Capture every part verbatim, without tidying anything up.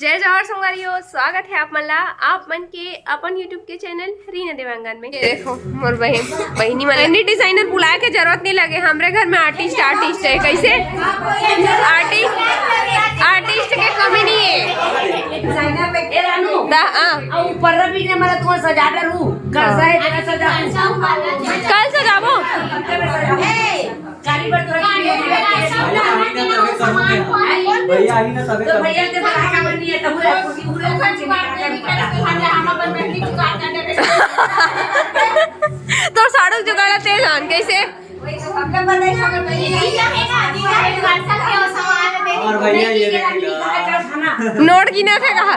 जय जोहार संगवारी हो, स्वागत है आप मन ला, आप मन के अपन YouTube के चैनल रीना देवांगन में। ये देखो मोर बहन, बहिनी मन, एनी डिजाइनर बुलाए के जरूरत नहीं लगे, हमरे घर में आर्टिस्ट आर्टिस्ट है। कैसे आर्टिस्ट, आर्टिस्ट के कमी नहीं है। दा, हाँ। ऊपर भी ने मला तुम्हारा सजा डरू, कर सहे तेरा सजा। कल सजाबो। काली बर तोरा भैया आई ना तबे तो भैया के बराबर नहीं है, तब पूरा पूरी पूरा तो साड़ू जुगाड़ा तेज हन, कैसे? और भैया ये देखिए। नोट गिना थे कहा?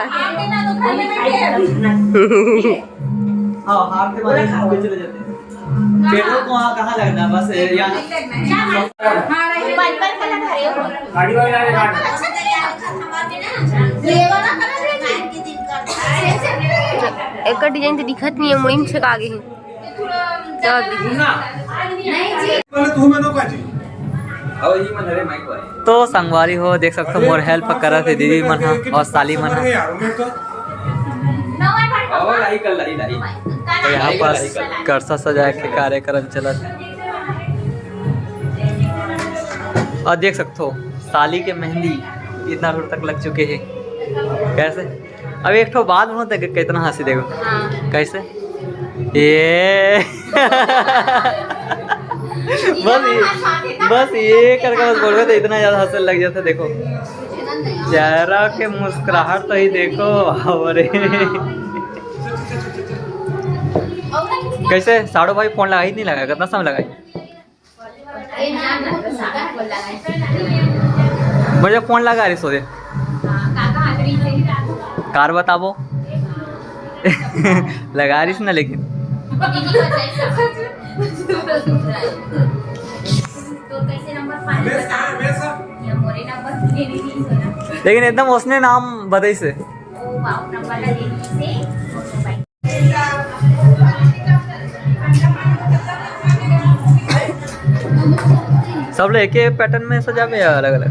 हाँ, हाथ के बाद चले जाते हैं। पेड़ों को वहाँ कहाँ लगना, बस यहाँ। एकर डिजाइन तो दिखत नहीं है, मुड़ी में छेका आगे है। चल। तो संगवारी हो, देख सकते हो, मोर हेल्प करत हे दीदी मन ह और साली मन ह। तो यहाँ पास करसा सजाए के कार्यक्रम चलत हे। और देख सकते हो, साली के मेहंदी इतना दूर तक लग चुके हैं। कैसे? अब एक ठो बात बोलूं तो कितना हंसी, देखो। हाँ। कैसे? ये बस ये, बस ये करके बस बोलबे तो इतना ज्यादा हंसे लग जाता। देखो, चेहरा के मुस्कुराहट तो ही देखो। अरे, कैसे साड़ू भाई फोन लगाई नहीं लगाई, कितना समय लगाई? मुझे फोन लगा रही सोदे। कार बताबो। लगा रही ना, लेकिन लेकिन एकदम उसने नाम बताई से। सब ले एके पैटर्न में सजाबे या अलग अलग?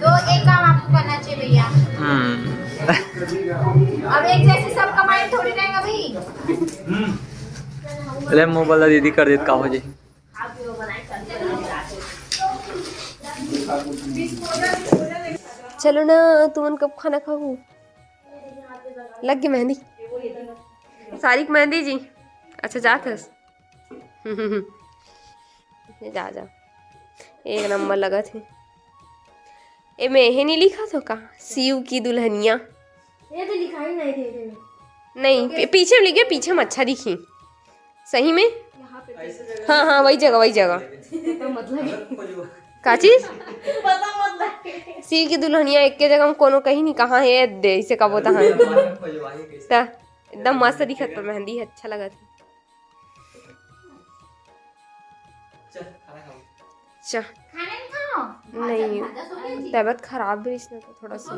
तो एक काम आपको करना चाहिए भैया। हम्म। अब एक जैसे सब कमाई थोड़ी रहेगा भाई। ले मोबाइल दीदी कर देत का हो जी। चलो ना, तुमन कब खाना खाहू? लग गई मेहंदी। सारिक मेहंदी जी। अच्छा, जात हस। जा, जा। एक नंबर लगत हे। एमे हे नहीं लिखा तो का? शिव की दुल्हनिया। ये तो लिखा ही नहीं थे इसमें। नहीं, पी-, पीछे में लिखे, पीछे में अच्छा दिखी। सही में? हाँ, हाँ, वही जगह, वही जगह। का चीज? शिव की दुल्हनिया एक के जगह में कोनो कहीं नहीं, कहाँ है दे, इसे का बोलता है। ता, एकदम मस्त दिखत पर मेहंदी है, अच्छा लगत है। च-, खाना नहीं खाओ? नहीं, तबीयत खराब भी इसने तो थोड़ा सा।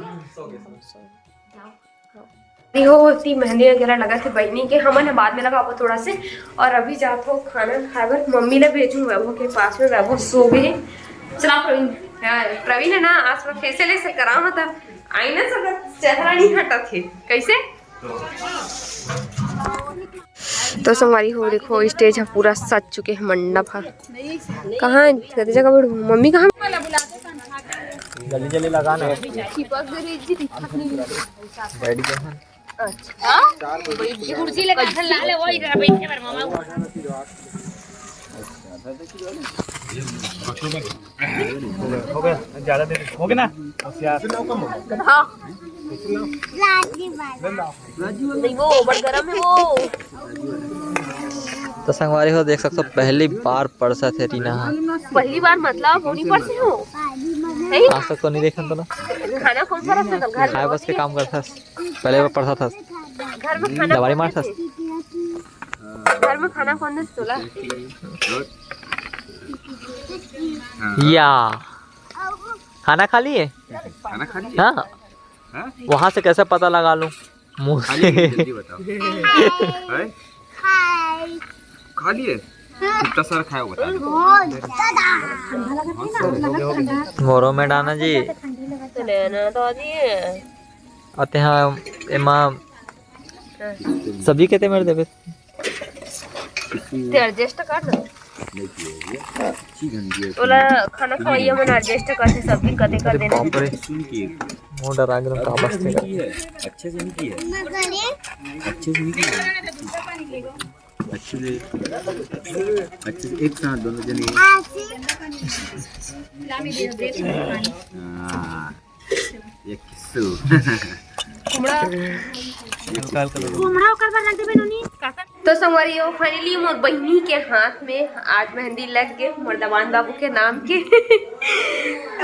देखो, इतनी मेहंदी वगैरह लगा थे बहनी के, हमन ह बाद में लगाबो थोड़ा से। और अभी जात हो खाना खाए बर, मम्मी ला भेजूं वैभव के पास में, वैभव सो गए। चला प्रवीण, हाँ, प्रवीण है ना, आज मैं फेशियल ऐसे करा हूँ, तब आई ना सब चेहरा नहीं हटा थे। कैसे? तो संगवारी हो, देखो, स्टेज ह पूरा सज चुके हे, मंडप ह। कहाँ है? कति जगह बैठू? मम्मी कहाँ? जल्दी जल्दी लगा ना। बैठ गया है। अच्छा। हाँ? कुर्सी लगा, ला ले, वही जरा बैठे बर मामा। हो गया, ज्यादा देर हो गया ना। होशियार। हाँ। नहीं, वो बड़ गरम है वो। तो संगवारी हो, देख सकते हो, पहली बार परसत हे रीना ह। पहली बार मतलब होनी परसे हो? नहीं? आज तक तो नहीं देखन तो ना। खाना कौन सा रखता था घर में? खाए बस के काम करता। पहले वो परसत हस। घर में खाना दवाई कौन मारता देथे? घर में खाना कौन देथे तोला? या। खाना खा लिए? खाना खा लिए? हाँ। हाँ? वहाँ से कैसे पता लगा लूँ? मुँह से। खा लिए? जल्दी बताओ। हैं? खा लिए? कितना सारा खाया हुआ था? मोरो में डाना जी। तो लेना तो जी। अउ तेहा एमा सब्जी कते मेर देबे? ते एडजस्ट कर ना। ओला खाना खवाइए, मन एडजस्ट कर से सब्जी कते कर अरे देना। बाप रे। मोर डरा गेल, का बस थे। अच्छे से नहीं की है। अच्छे से नहीं की है। अच्छे से, अच्छे से एक साथ दोनों जने। हाँ, एक किस्सू। कुमड़ा। कुमड़ा ओकर बर रख देबे नोनी। तो संगवारी हो, finally मोर बहिनी के हाथ में आज मेहंदी लग गे, मोर दवान बाबू के नाम के।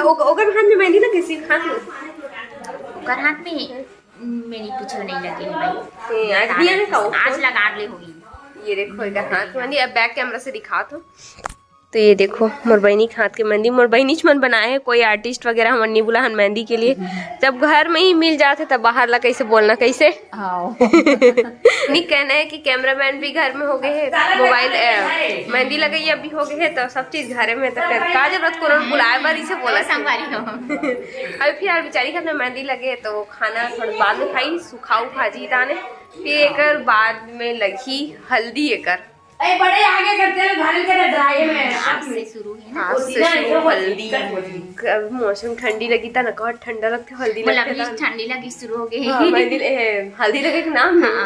ओ-, ओकर हाथ में मेहंदी लगे, सिर्फ हाथ में। ओकर हाथ में मेरी कुछ नहीं लगे है भाई। ए, आज भी है का? आज लगा ले होगी। ये देखो, एकर हाथ में मेहंदी, अब back camera से दिखात हो। तो ये देखो, मोर बहिनी के हाथ के मेहंदी, मोर बहिनीच मन बनाए हे, कोई artist वगैरह हमन नहीं बुला हन मेहंदी के लिए। जब घर में ही मिल जाथे, तब बाहर ला कैसे बोलना, कैसे? हाँ। नहीं, कहना है कि cameraman भी घर में हो गए हैं, mobile, ए, मेहंदी लगैया भी हो गए हैं, तो सब चीज घरे में, तो फिर का जरूरत कोनो बुलाए बर, इसे बोला संगवारी हो। अभी फिलहाल बेचारी घर में मेहंदी लगे है, तो खाना थोड़ा बाद में खाई, सुखाऊ भाजी दाने, फिर एकर बाद में लगी हल्दी एकर। ए, बड़े आगे करते हैं, घर के ड्राई में। आज से शुरू है ना? आज से शुरू हल्दी। कब मौसम ठंडी लगी था ना, कहाँ ठंडा लगता है, हल्दी लगता है। ठंडी लगी शुरू हो गई। हाँ, मेहंदी, ए, हल्दी लगे के नाम नहीं। हाँ।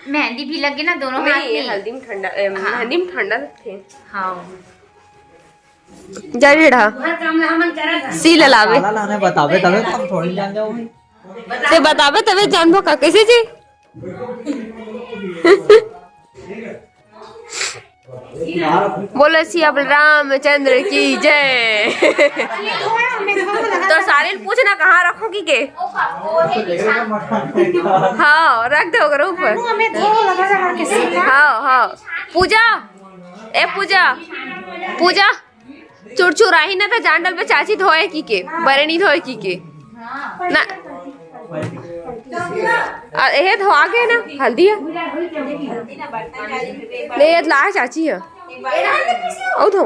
मेहंदी भी लगे ना दोनों हाथ में। हल्दी में ठंडा, ए, हाँ। मेहंदी में ठंडा लगते हैं। हाँ। जा बेटा। सी ललावे। ताला लाने बतावे तबे तो हम थोड़ी जान जाओ भाई। ते बतावे तबे जानबो का, कैसे जी? बोलो सिया बोल रामचंद्र की जय। तो सारिन पूछना कहाँ रखोगी के? हाँ, रख दे ओकरे ऊपर। हाँ, हाँ। पूजा, ए पूजा, पूजा। चुरचुराही ना तो जान डलबे चाची धोए की के, बरे नहीं धोए की के। ना। आ, एहे धोआ के ना, हल्दी है। नहीं, ये ला चाची है। ओ धो।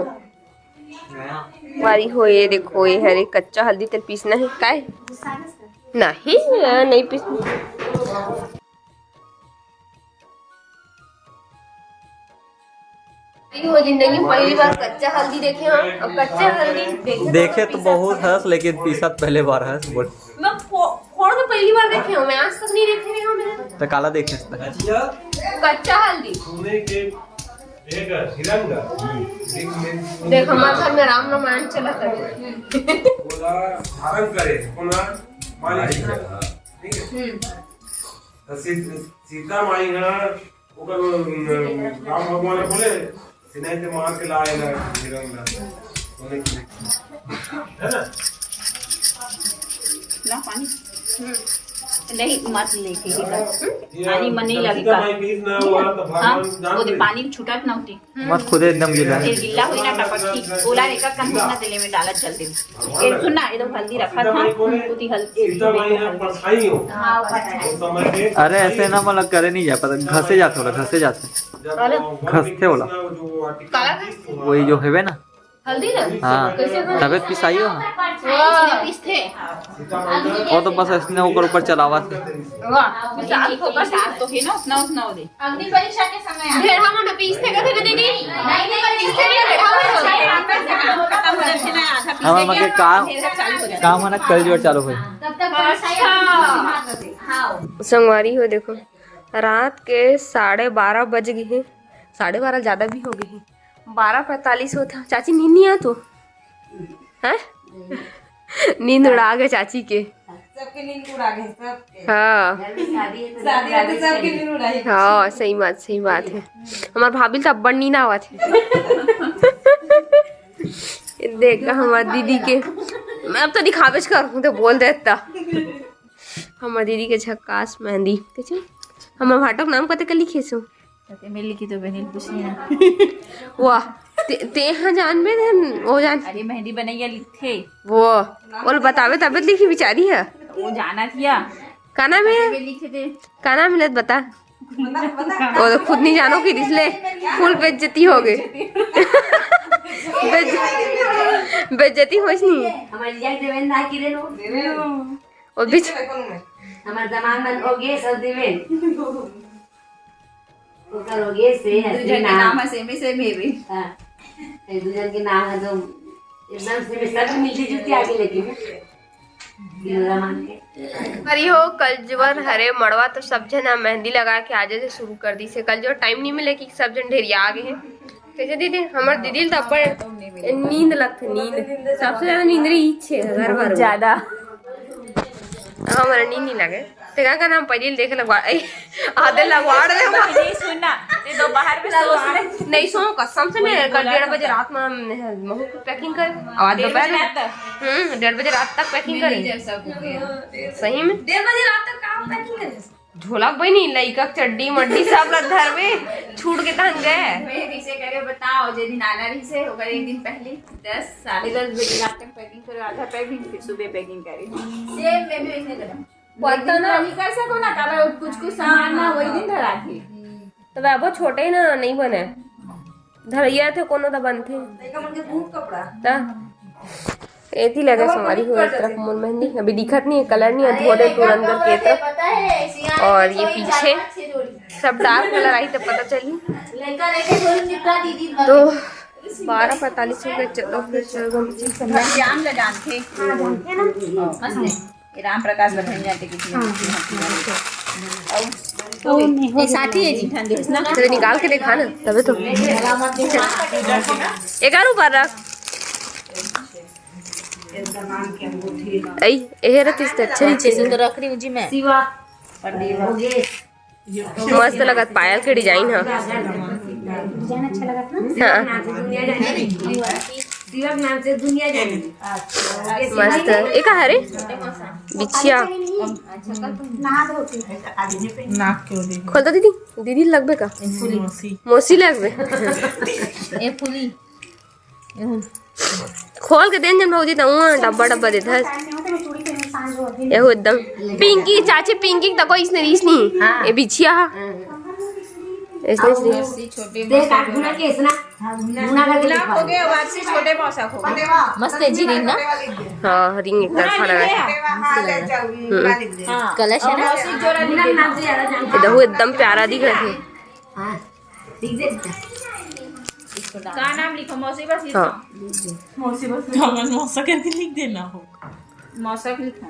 बारी हो, ये देखो, ये हरे कच्चा हल्दी तेल पीसना है, काय? नहीं, नहीं पीसना। हो जिंदगी में पहली बार कच्चा हल्दी देखे हम। अब कच्चा हल्दी देखे देखे तो बहुत हस, लेकिन पीसत पहले बार हस। बोल। मैं फो-, फोड़ के पहली बार देखे हूँ, मैं आज तक नहीं देखे रही हूँ। मैं तो काला देखे हस। कच्चा हल्दी। सोने के एक हिरंग देख, हमारे घर में राम रामायण चला करे। बोला, धारण करे, कोना मालिक। ठीक है। तो सी-, सीता माई ना ओकर, अम, राम भगवान बोले, "सिनाई ते मार के लाए ना, निरंग ना।" बोले कि, है ना? ला पानी। हम्म। नहीं, मत लेके ही कर। ये पानी मन नहीं जब लगी सीता का। माई बीच ना हुआ, तो हाँ, भगवान जान वो दे गए। पानी छुटत ना होती। मत खुदे एकदम गिला। फिर गिल्ला होई ना टपक की। ओला एका कन ना दिले में डालत जल्दी। एक ठो ना, एकदम हल्दी रखा था। कुती हल्दी, एक ठो सीता माई है, परछाई हो। हाँ, परछाई। उस समय के अरे, ऐसे ना, मतलब, करे नहीं जा पता, घसे जाते होला, घसे जाते। जब काला? वो घसते होला। जो article काला घसते? वही जो हेवे ना। हल्दी ना? हाँ। कैसे घसते? तबे पिसाई हो। वाह। पीसते। वो तो बस ऐसे ना ऊपर ऊपर चलावा थे। वाह। विशाल फोकस तो है ना, उतना, उतना हो दे। अग्नि परीक्षा के समय आ ढेढ़ा मन पीसते कथे ना दीदी? नहीं, नहीं, पीसते नहीं, ढेढ़ा मन। खत्म हो जाते ना, आधा पीस हमारे देंगे, मगे काम, ढेढ़ा चालू हो जाता। काम है ना, कल जोड़ चालू हो। तब तक अच्छा। हाँ। संगवारी हो, देखो, रात के साढ़े बारह बज गए हैं, साढ़े बारह ज्यादा भी हो गए हैं, बारह पैंतालीस होता। चाची, नींद नहीं आ तो? हैं? नींद उड़ा गए चाची के। सबके नींद उड़ा गए, सबके। हाँ। घर में शादी है तो शादी है तो सबके नींद उड़ाई। हाँ, सही बात, सही बात है। हमार भाभी तो अब्बड़ नींद आवत है। देख, हमार दीदी के, मैं अब तो दिखाबेच करहूँ, तो बोल देता। हमार दीदी के झक्कास मेहंदी, कैसे? हमार भाटो के नाम कते कर लिखे सो? ते मेरे लिखी तो बहनी पूछ लिया। वाह, ते, ते हाँ जान बे, धन, वो जान। अरे मेहंदी बनैया लिखे। वो, वो बतावे तबे लिखी बिचारी है। वो जाना थिया। का नाम है? तबे लिखे थे। का नाम है, बता। वो तो खुद नहीं जानो कि इसलिए full बेइज्जती हो गई। बेइज्ज-, बेइज्जती होइस नहीं। हमारी जान देवेंद्र की रे लो। वो बीच हमर जमाना मन ओगेस अउ देवेन। ओकर ओगेस हे, दू असली जन के नाम। नाम ह सेमे सेम हे रे। हाँ। ए दू जन के नाम ह तो एकदम सेमे, सब मिलती जुलती आगे, लेकिन दिनोरा मान के। अरे हो, कल जुवर हरे मड़वा, तो सब झन ह मेहंदी लगा के आजे से शुरू कर दिस हे। कल जुवर टाइम नहीं मिले कि सब झन ढेरिया आ गए हैं। कैसे दीदी, हमर दीदी ल तो अपन नींद लगथे, नींद। सबसे ज्यादा नींद रही इच्छे घर भर में। ज्यादा। हमर नींद नहीं लगे। ते का करना, हम पहले देखे लगवा, ए, आधे लगवा रहे हैं। नहीं, सुन ना, ते दोपहर में सो, नहीं सो, कसम से मैं कल डेढ़ बजे रात में महू की पैकिंग कर, और आज डेढ़ दोपहर बजे में, रात तक। हम्म, डेढ़ बजे रात तक पैकिंग करे। जैसा कुछ है। सही में? डेढ़ बजे रात तक काम पैकिंग करे? झोला के बहिनी, लइका के चड्डी मड्डी सब ला धरबे, छूट के तहन गए। मैं कैसे करे बताओ, जे दिन आना रही से, ओकर एक दिन पहले दस, साढ़े दस बजे रात तक पैकिंग करे, आधा पैकिंग, फिर सुबह पैकिंग करे। सेम मैं भी वैसे करम। पता ना। नहीं कर सको ना, काबर कुछ कुछ सामान ना वही दिन धराथे। तो वैभव छोटे ना, नहीं बने। धरैया थे कोनो त बनथे। लइका मन के धूप कपड़ा। त एती लगे संगवारी हो, एक तरफ मोर मेहंदी, अभी दिखत नहीं है, कलर नहीं है, धो दे तुरंत करके एक तरफ। और ये पीछे सब डार्क कलर आई तो पता चली। तो बारह पैंतालीस हो गए, चलो फिर चलो। जाम ले जानथे। ये राम प्रकाश बधनिया के किसी ने। ये साथी है जी, ठंडे ना। चलो निकाल के दिखा ना, तबे तो। एक आलू पर रख। आई, एहे रखिस त अच्छा ही चीज। तो रख रही हूँ जी मैं। शिवा, पंडित योगेश। मस्त लगत पायल के डिजाइन ह। डिजाइन अच्छा लगत ना? हाँ। शिवा के नाम से दुनिया जाने। शिवा के नाम से दुनिया जाने। मस्त। ए का हरे? बिछिया। नहा धो के। नाक के ओदे। खोल तो दीदी, दीदी लगबे का? मौसी। मौसी लगबे। ए फूली। खोल के देन जन भौजी, त उहाँ डब्बा डब्बा देथस। एहू एकदम पिंकी, चाची पिंकी त कोई इसने रीस नहीं। हाँ। ए बिछिया हा। हाँ। इसने रीस। देख, आज भुना के इसना, भुना करके भुना दिखा। हो गया, वापसी छोटे मौसा को। मस्त है जी रिंग ना? हाँ, रिंग एकदम अच्छा लगा। हम्म। हाँ। कलश है ना? भुना नाम से ज्यादा जानते हैं। दहू एकदम प्यारा दिख रहा है। हाँ। लिख दे बेटा। इसको डाल। का नाम लिखो? मौसी बस लिखो। हाँ। मौसी बस लिखो। हमन मौसा करके लिख देना हो। मौसा के लिखो।